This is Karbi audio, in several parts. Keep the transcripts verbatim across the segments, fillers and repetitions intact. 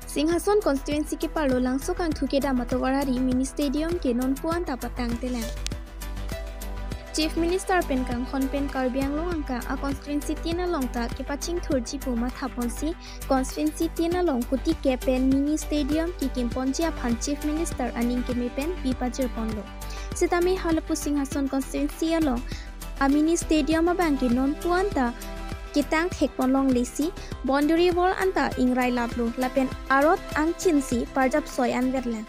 Singhason constituency keparlo Langso kangthu kedam atovar ari mini stadium ke nonpu anta patangtelang. Chief Minister pen kanghon pen Karbi Anglong angka a constituency tin along ta kepachingthurji pu mathaponsi constituency tin along kuti ke pen mini stadium kekimponji aphan Chief Minister aning keme pen pi pajirponlo. Sitame halapu Singhason constituency along a mini stadium abang ke nonpu anta ketang thekponlonglesi boundary wall anta ingrai laplo lapen arot angchinsi parjap soi anvetlang.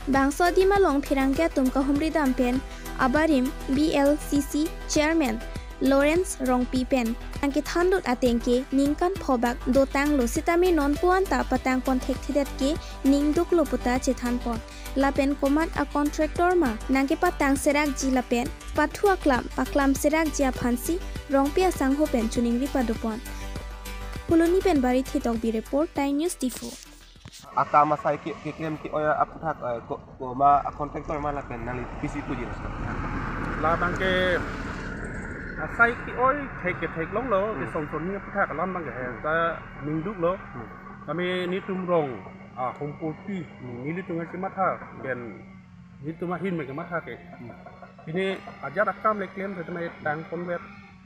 Bangso adim along pherangke atum kahumri dam pen abarim B L C C Chairman Lawrence Rongpi pen nangkethandut ateng ke ningkan phobak dotanglo sitame nonpu anta patangpon thekthedet ke ningduklo puta chethanpon. Lapen komat a contractor ma nangkepatang serakji lapen pathu aklam paklam serakji aphansi Rongpi asangho pen choningri padopon. Phuloni pen Bari Thetokbi report, Thai News Diphu. Akam asai ke, keklem ke-oi aphuthak, eh, ko, koma a contractor ma lapen nangli pisi puji na. Labang ke asai ke-oi thek ke theklonglo, Hmm. kesong soni aphuthak alam abang ke he, Hmm. ta ningduklo. Hmm. Kami netum rong, ah, humpurti, Hmm. nelitum ke matha, Hmm. pen netum ahin me ke matha ke. Hmm. Pini ajat akam le klem, tame tangponvet,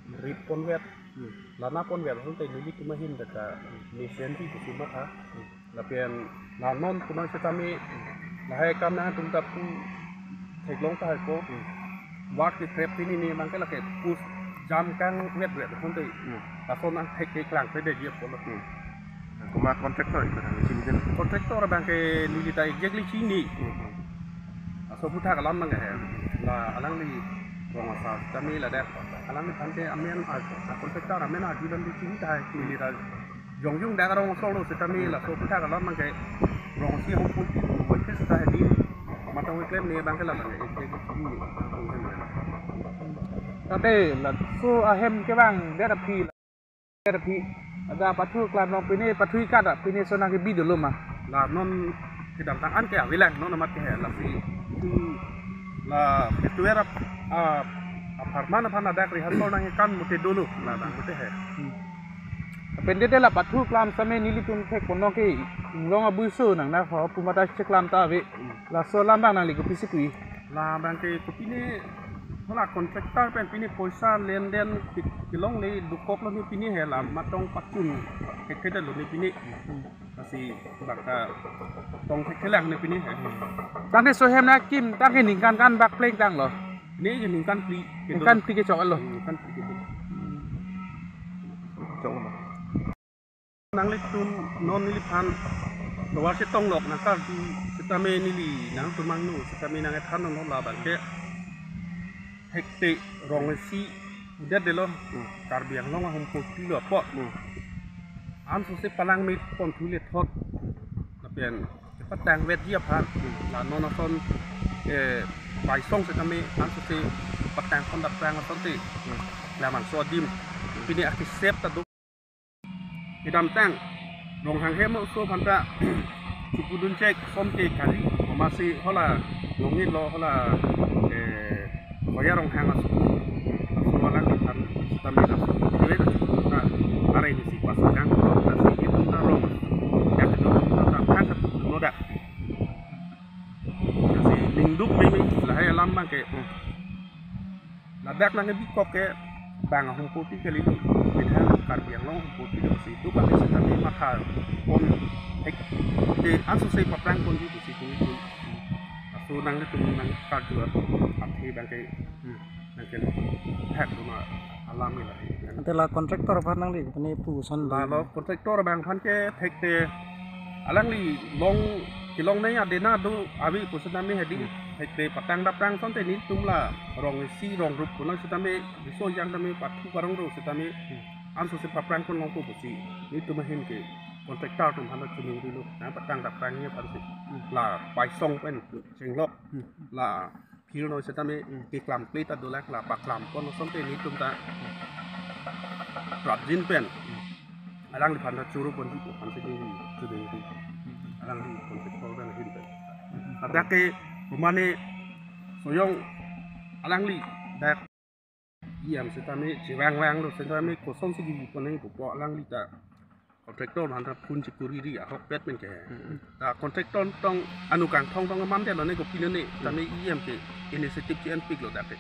Hmm. ripponvet, Hmm. lanaponvet, hante nelitum ahin beta, Hmm. mesen ti kusi matha. Hmm. Lapen la non punoi sitame lahai kam nangtum ta pu theklong tahai ko. Hmm. Wak ke krep pini ni mangke lake pus jam kangvetvet hante. Hmm. Lason nang thek ke klangkledet ji apotlo. Hmm. Koma contractor iko nang chini den. Contractor abang ke neli ta exactly chini. Hmm. Laso aphuthak alam abang ke he. La alangli rong asar kami ladak. Alangliphan ke amen a, a contractor amen arju dam di chini tahai neli ta jongjung dak arong asor lo sitame Hmm. laso aphuthak alam abang ke rong si humpurti humpurti sita hedi matang klem ni abang ke labang ke. Tate laso ahem kevangdet aphi, det aphi ada pathu klamlong pine pathu ikat a pine so nangkebi dolo ma. La non kedamtang an ke avelang non amat ke he lasi. Hmm. La festival ap, ah, apharman aphan adak rehearsal nangkekan mute dolo, la dang mute he. Hmm. Pen dede la pathu klam sitame nelitum thekponlong ke inglong abuiso nang na ho pu mata cheklam ta ave. Hmm. Laso alam abang nangli kopisi pu-i? Labang ke kopine hala contractor pen pine poisa lenden pi-, pilongle dokoklo ni pine he la Hmm. matong pachun thekthedetlo ni pine. Hmm. Lasi bak ta tong thekthelang ni pine he. Tangte so hem nangkim tangte ningkan kan bak plengtanglo. Ni ke ningkan phli ke Ningkan dolo. Phli kechoklo. Ningkan phli ke dolo. Choklo. Nanglitum non neliphan tovar si tonglok nangkarju sitame neli nangtum angno sitame nangkethan non labang ke thekte rong isi udetdetlo. Hmm. Karbi Anglong ahumpurtilo apot. Hmm. Ansose palangmeponthu lethot lapen patangvetji aphan. Hmm. La non ason, eh, paisong sitame ansose patangpon daprang asonte. Hmm. Labangso adim pine akesep ta do. Kedamtang Ronghanghe Mouso aphan ta chepudun chek som ke kali, komatsi hala longit lo hala, eh, Koya Ronghang aso, aso alangliphan sitame laso kere ta chepudun ta are ni si pasang lasi itum ta rong dak itum ta ta phang ta pudun lo dak. Lasi ningduk meme lahai alam abang ke. Ladak nangkebikok ke bang ahumpurti kali lo, bidhan Karbi Anglong ahumpurti lo si, duk kali sitame mathapon thekte ansose paprangponji pusi tumi tumi. Laso nanglitum nangkarju athe abang ke, hmm, nangkethek dun alam ila. Ante la contractor aphan nangli pine pu son La dun. Lo contractor abang aphan ke thekte alangli long kelongnei adena do ave pu sitame hedi Hmm. thekte patang daprang asonte netum la rong isi rong rup kono sitame biso yang tame pathu parong ro sitame Hmm. ansose paprangponlongpo pusi netum ahin ke contractor atum aphan ta choningri lo na patang daprang ni aphansi Hmm. la paisong pen chenglok Hmm. la phir noi sitame Hmm. keklam plate ta dolang la paklampon asonte netum ta prapjin pen alangliphan ta churu ponji aphansi neli churu ponji. Alangli contractor pen ahin pen. Ladak ke kumane soyong alangli dak iyam sitame chevang vanglo sitame kosonsi kipon nangji pupo alangli ta Contractor aphan ta phone chekuri ri ahokpet pen ke. Hmm. Ta contractor tong anu kangthong tong man detlo ne kopine ne. Hmm. Tame E M ke initiative che-enpiklo dak ke.